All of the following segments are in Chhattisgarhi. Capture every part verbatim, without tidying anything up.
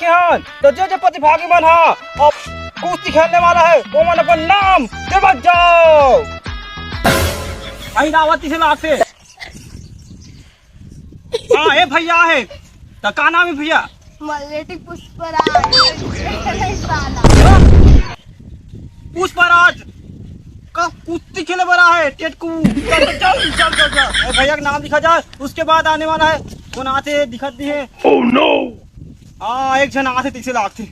हन, त जे जे प्रतिभागी मन ह अब कुश्ती खेलने वाला हे, ओमन अपन नाम देवत जाव। अही रावत इसे लागथे। हाँ, ए भैया हे। त का नाम हे भैया? मल्लेटी पुष्पराज। साला। पुष्पराज का कुश्ती खेले बर आहे, टेटकू। चल, चल, चल, चल, चल। ए भैया के नाम लिखा जाए, उसके बाद आने वाला हे। कोन आथे, दिखत नहीं हे। Oh no! हाँ, एक झन आथे, तइसे लागथे।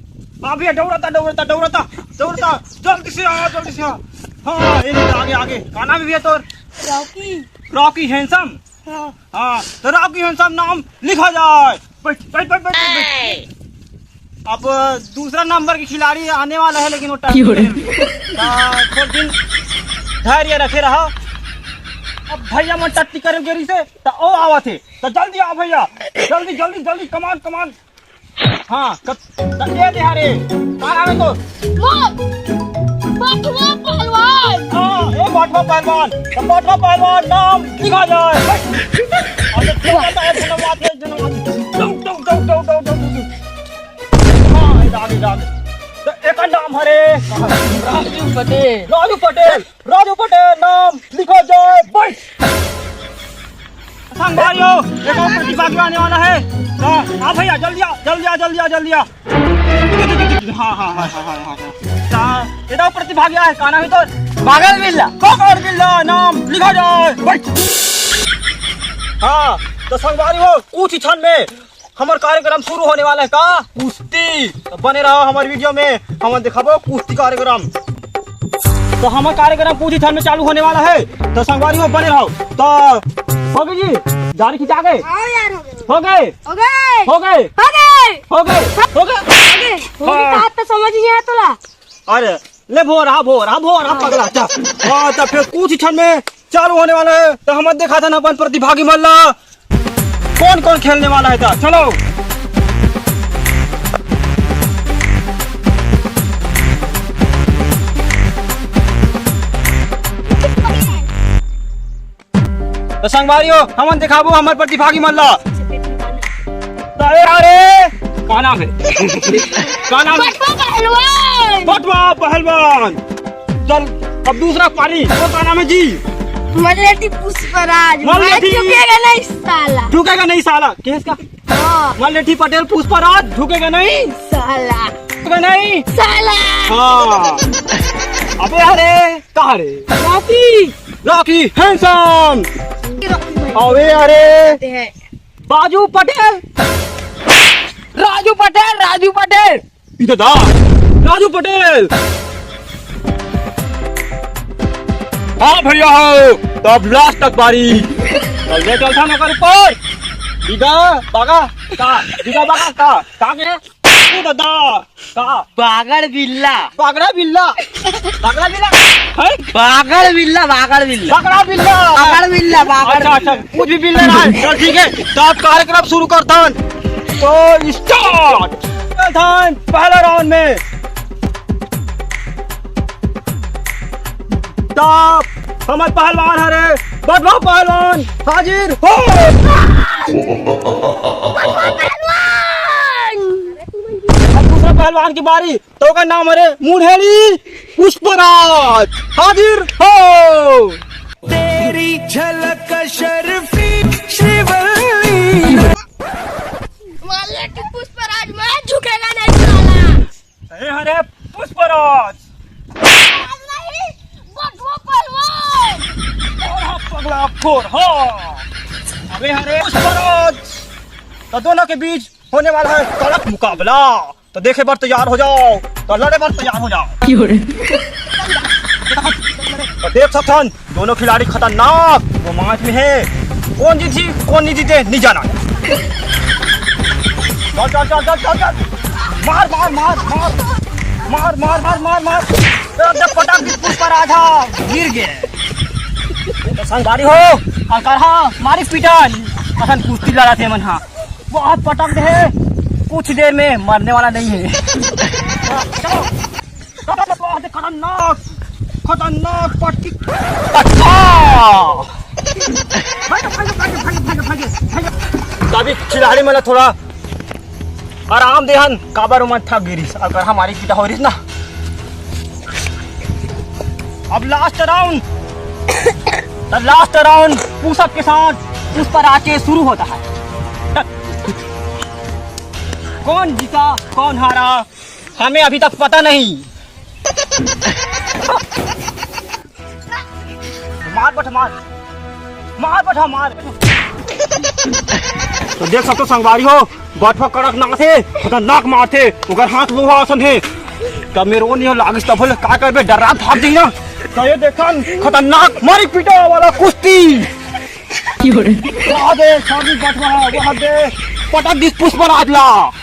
हाँ भैया, दौड़ता, दौड़ता, दौड़ता, दौड़ता, जल्दी से आ, जल्दी से आ। हाँ, ये ले, आगे, आगे। का नाम हे भैया तोर? रॉकी। Rocky handsome? हाँ। हाँ, तो रॉकी हैंडसम नाम लिखा जाए। बैठ, बैठ, बैठ, बैठ, बैठ। अब दूसरा नंबर के खिलाड़ी आने वाला हे, लेकिन वो टाइम क्यों रे? नहीं है। हाँ, थोड़ा दिन धैर्य रखे रहा। अब भैया मन टट्टी करे गिरी से, त ओ आवत हे। त जल्दी आ भैया, जल्दी, जल्दी, जल्दी, कमान, कमान। हाँ, कत-, कतिया दे हरे? का नाम हे तोर? मोर बटवा पहलवान। हाँ, ए बटवा पहलवान। त बटवा पहलवान नाम लिखा जाए। अरे, धन्यवाद, धन्यवाद। दौड़, दौड़, दौड़। हाँ, ए डाल, ए डाल। त एकर नाम हरे? राजू पटेल। राजू पटेल। राजू पटेल नाम लिखा जाए, बैठ। संगवारी हो, एक और प्रतिभागी आने वाला हे। त आ भैया, जल्दी आ, जल्दी आ, जल्दी आ, जल्दी आ। हाँ, हाँ, हाँ। त ये तो प्रतिभागी आहे, का नाम हे तोर? बागर बिल्ला। बागर बिल्ला नाम लिखा जाए, बैठ। हाँ, त संगवारी हो, कुछ ही क्षण में हमर कार्यक्रम शुरू होने वाला हे का? कुश्ती। त बने रहो हमर वीडियो में, हमन दिखाबो कुश्ती कार्यक्रम। त हमर कार्यक्रम कुछ ही क्षण में चालू होने वाला हे, त संगवारी हो बने रहो। त हो गे जी, जारी खिंचा गे? हाँ यार, हो गे। हो गे? हो गे? हो गे। हो गे? हो गे? हो गे? हो गे? हाँ। का त समझ नहीं आया तोला। अरे, ले भोर, हाँ भोर, हाँ भोर, हाँ पगला, चल। हाँ, त फिर कुछ ही क्षण में चालू होने वाला हे, त हमन दिखाथन अपन प्रतिभागी मन ला। कौन कौन खेलने वाला है इधर? चलो। त संगवारी हो, हमन दिखाबो हमर प्रतिभागी मन ला। अरे, अरे, का नाम हे? का नाम हे? बटवा पहलवान। बटवा पहलवान। चल, अब दूसरा पारी, वो का नाम हे जी? मल्लेटी पुष्पराज। मल्लेटी। मैं झुकेगा नहीं साला। झुकेगा नहीं साला। किसका? हाँ। मल्लेटी पटेल पुष्पराज झुकेगा नहीं। साला। झुकेगा नहीं। साला। हाँ। अबे अरे, कहाँ रे? रॉकी। Rocky handsome. रॉकी भाई। अबे अरे। हैं। बाजू पटेल। राजू पटेल, राजू पटेल। इधर दा, राजू पटेल। हाँ भैया हो, त अब लास्ट तक बारी। चल दे, चल था नौकर ऊपर। बिगा, बागा, का? बिगा, बागा, का? का के? तू दादा, का? बागड़ बिल्ला। बागड़ा बिल्ला। बागड़ा बिल्ला। हैं? बागड़ बिल्ला, बागड़ बिल्ला। बागड़ा बिल्ला। बागड़ बिल्ला, बागड़ अच्छा, अच्छा। बिल्ला। कुछ भी बिल नहीं रहा है। चल ठीक है, तो आप कार्यक्रम शुरू करता हूँ। तो स्टार्ट करता हूँ पहला राउंड में। तो हमारे पहलवान हरे, बदला पहलवान हाजिर हो। अब दूसरा पहलवान की बारी। तो ओकर नाम हरे मुढ़ेरी पुष्पराज, हाजिर हो। तेरी झलक शर्फी श्रीवल्ली। वाले टिप्पू पुष्पराज में झुकेगा नहीं साला। ए हरे पुष्पराज। नहीं, बटुआ पहलवान। अरे पगला फोर, हाँ। अबे हरे पुष्पराज, तो दोनों के बीच होने वाला है कड़क मुकाबला। तो देखे बर तैयार हो जाओ, तो लड़े बर तैयार हो जाओ। तो देख सकथन, दोनों खिलाड़ी खतरनाक रोमांच में है। कौन जीती, कौन नहीं जीते, नहीं जाना। चल, चल, चल। मार, मार, मार, मार। मार, मार, मार, मार, मार। ए, जब पटक दी पुष्पराज, गिर गए। तो संगवारी हो, अलकरहा मारी पीटन, असन कुश्ती लड़त हे मन हा। बहुत पटक दे हे, कुछ देर में मरने वाला नहीं है। चलो, खतरनाक, खतरनाक पटकी। अच्छा। भागो, भागो, भागो। तो अभी खिलाड़ी मन ला थोड़ा आराम देहन, काबर ओमन थक गे रिहिस, अगर हमर पिटा हो रिहिस ना। अब लास्ट राउंड, तो लास्ट राउंड पुशअप के साथ पुष्पराज से शुरू होता है। कौन जीता, कौन हारा, हमें अभी तक पता नहीं। मार बठवा, मार। मार बठवा, मार। तो देख सकथो संगवारी हो, बठवा कड़कनाथ हे, खतरनाक मारथे, ओकर हाथ लोहा असन हे। तब मेरे ओ नहीं लागिस, तब बोले, "का करबे, डर्रा भाग जाही ना।" तो ये देखन, खतरनाक मारी पीटा वाला कुश्ती। की हो रे? वहाँ दे, सामने बठवा, वहाँ दे। पटक दिस पुष्पराज ला। हो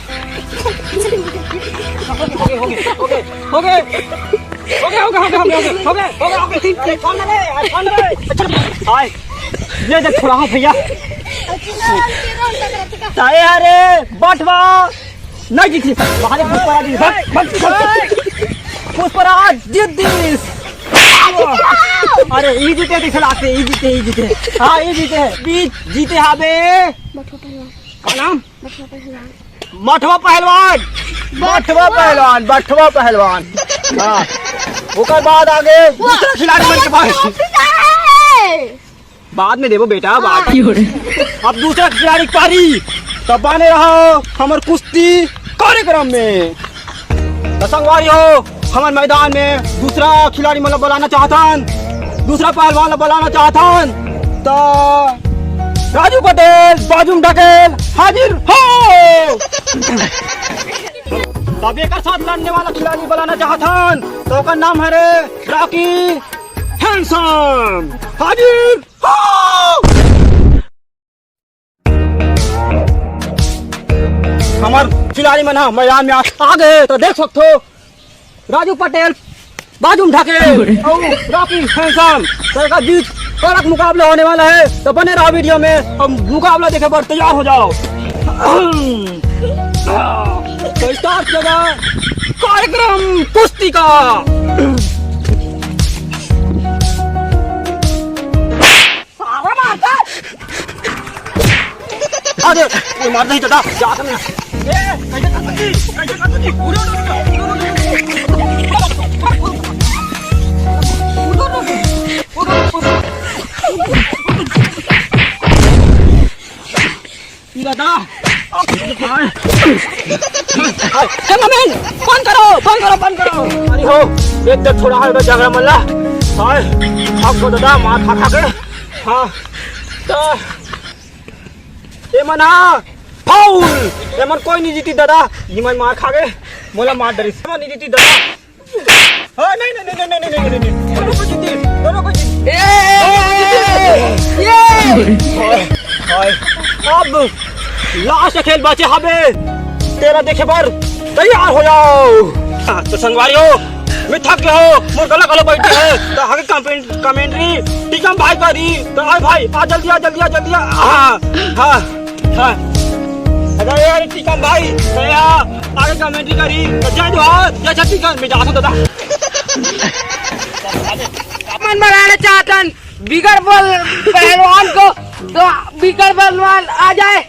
गे, हो गे, हो गे, हो गे। हो गे, हो गे, हो गे। अरे, छोड़ ना रे, अरे, छोड़ ना रे। अच्छा, हाय। ये देख, थोड़ा, हाँ, भैया। ताए, अरे, बठवा। नहीं जीती, बाहर पुष्पराज जी, भाग, भाग, भाग। पुष्पराज जीत दिस। अरे, ई जीते, दिखलाते, ई जीते, ई जीते। हाँ, ई जीते, बीच जीते हाबे। बठवा पहलवान। का नाम? बठवा पहलवान। बठवा पहलवान, बठवा पहलवान, बठवा पहलवान। हाँ। ओकर बाद आगे दूसरा खिलाड़ी मन के पास। बाद में देबो बेटा, बाद में। अब दूसरा खिलाड़ी के पारी, तब बने रहो हमर कुश्ती कार्यक्रम में। तो संगवारी हो, हमर मैदान में दूसरा खिलाड़ी मन ला बुलाना चाहथन, दूसरा पहलवान ला बुलाना चाहथन। तो राजू पटेल, बाजू में ढकेल, हाजिर हो। तब एकर साथ लड़ने वाला खिलाड़ी बुलाना चाहथन, तो ओकर नाम हरे रॉकी हैंडसम। हाजिर हो। हमर खिलाड़ी मन ह मैदान में आ, आ गे, तो देख सकथो, राजू पटेल, बाजू में ढकेल, अउ रॉकी हैंडसम, तो एकर बीच कड़क मुकाबला होने वाला है, तो बने रहो वीडियो में, अब मुकाबला देखे बर तैयार हो जाओ। तो स्टार्ट होगा कार्यक्रम कुश्ती का। सारा मारता। अरे, ये मार नहीं दादा, जा तुम यहाँ। ए, कैसे कर सकती? कैसे कर सकती? उड़ो, उड़ो, उड़ो। ई दादा। हाय। हाय। कैमरामैन, बंद करो, बंद करो, बंद करो। अरे हो, एक तो थोड़ा हल्का झगड़ा मल्ला। हाय, अब को दादा मार खा खा के। हाँ। तो ये मना फाउल। ये मन कोई नहीं जीती दादा। ये मन मार खा गए। मोला मार डरिस। ये मन नहीं जीती दादा। हाँ, नहीं, नहीं, नहीं। दोनों को जीती, दोनों को जीती। ए, दोनों को जीती। ये। हाय, हाय। अब लास्ट खेल बचे हबे, तेला देखे बर तैयार हो जाओ। हाँ, तो संगवारी हो, मैं थक गया हो, मोर गला गला बैठी है, तो आगे कमेंट, कमेंट्री टीकम भाई करी, तो आ भाई, आ जल्दी आ, जल्दी आ, जल्दी आ। हाँ, हाँ। हाँ। अरे यार, टीकम भाई, दया, आगे कमेंट्री करी, तो जय जोहार, जय छत्तीसगढ़, मैं जाता हूँ दादा। मन बनाना चाहतन, बिगर बोल पहलवान को, तो बिगर पहलवान आ जाए।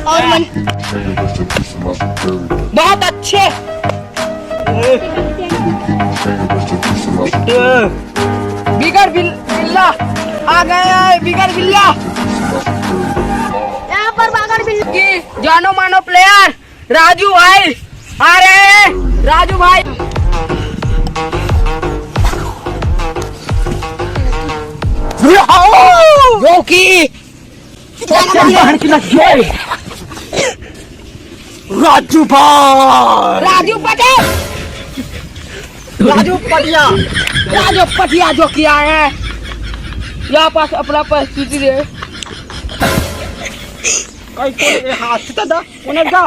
और मन बहुत अच्छे। बिगर बिल-, बिल्ला आ गया है, बिगर बिल्ला। यहाँ पर बागर बिल्ला की जानो मानो प्लेयर राजू भाई आ रहे हैं। राजू भाई, जो कि राजू भाई, राजू पटेल, राजू पटिया, राजू पटिया जो किया है, यहाँ पास अपना परिस्थिति है। कहीं कोई ये हाथ से दादा, उन्हें जा।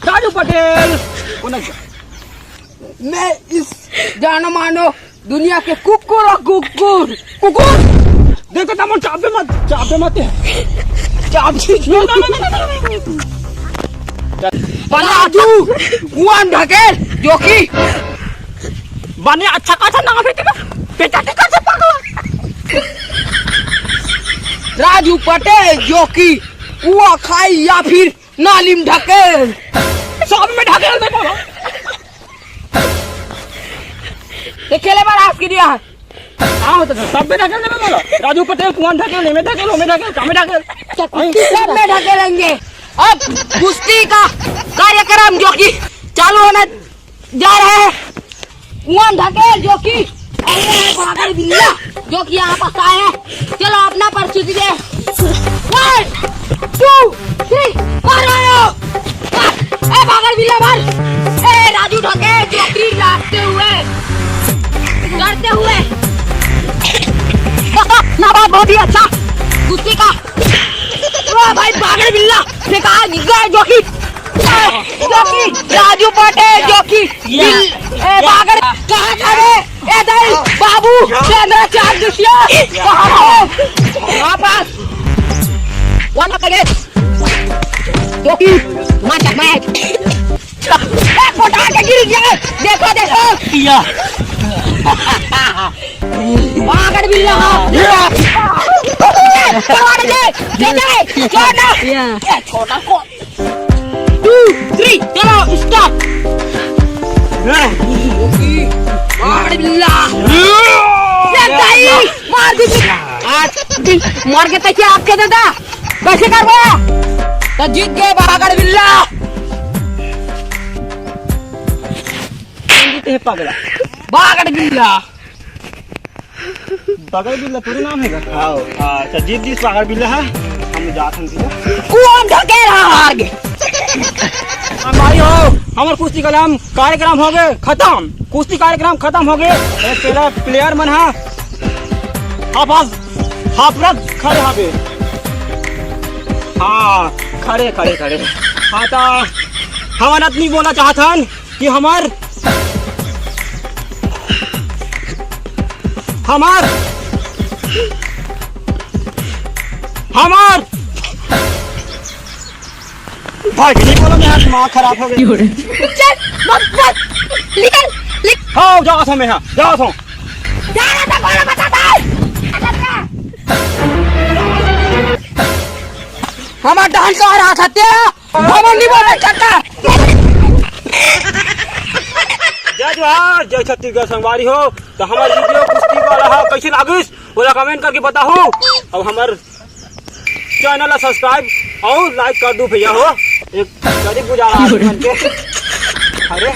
राजू पटेल, उन्हें जा। मैं इस जानो मानो दुनिया के कुकुर और कुकुर, कुकुर। देखो तमन चाबे मत, चाबे मत। चाबे। राजू, कुआन ढकेल, जो कि बने अच्छा खासा नाम है तेरा। बेटा, ठीक से पकड़। राजू पटेल, जो कि कुआं खाई या फिर नाली में ढकेल। सब में ढकेल में बोलो। ये खेले बार आज की दिया है। हाँ, तो सब में ढकेल में बोलो। राजू पटेल, कुआं ढकेल, एमे ढकेल, ओमे ढकेल, कामे ढकेल। सब में ढकेलेंगे। अब कुश्ती का कार्यक्रम जो कि चालू होने जा रहा है। कुआं ढकेल जो कि, और ये है बागड़ बिल्ला जो कि यहाँ पास आए हैं। चलो अपना परिचय दीजिए। One, two, three, मारो। ए बागड़ बिल्ला मार। ए राजू ढकेल जो कि लाते हुए, डरते हुए। ना बात बहुत ही अच्छा कुश्ती का। वाह भाई, बागड़ बिल्ला फेंका गया जो कि, जो कि राजू पटेल जो कि बिल-, ए, बागड़ कहाँ खड़े? ए दाई, बाबू, चंद्राचार्य सिया, कहाँ हो? वापस। वाला कहे। जो कि माचा मैच। ए, फटा के गिर गया। देखो, देखो। या। बागड़ बिल्ला। छोड़ दे, दे दे, छोड़ दे। या। ए, छोटा को। Two, three, चलो, start। बागड़ बिल्ला। ये दाई, मार दी। आज मार के तैसे आपके दादा। कैसे करबो? तो जीत गए बागड़ बिल्ला। जीते हैं पगला। बागड़ बिल्ला। बागड़ बिल्ला तोरे नाम है का? हाँ। अच्छा, जीत जीत बागड़ बिल्ला है। हम जात हन सीधा। कुआं ढकेल हार गए। हाँ भाई हो, हमर कुश्ती कलम कार्यक्रम हो गए खत्म। कुश्ती कार्यक्रम खत्म हो गए। ए, तेरा player मन हा। हाफस, हाफरत खड़े हाबे। हाँ, खड़े, खड़े, खड़े। हाँ, तो हमन अतनी बोलना चाहत हन कि हमर, हमर, हमर भाई, नहीं बोलो, मेरा दिमाग खराब हो गया। चल, मत, मत, निकल, निकल। हाँ, जाओ सो, मैं हाँ, जाओ सो। जा रहा था, बोलो, बता दे। हमारा डांस आ रहा था, तेरा, हमारा नहीं बोला, काका। जय जोहार, जय छत्तीसगढ़ संगवारी हो। तो हमार video कुश्ती वाला हा, कैसे लागिस, ओला comment करके बताहू। अब हमार channel ला subscribe और like कर दू भैया हो। एक गरीब गुजारा आदमी बन के। अरे,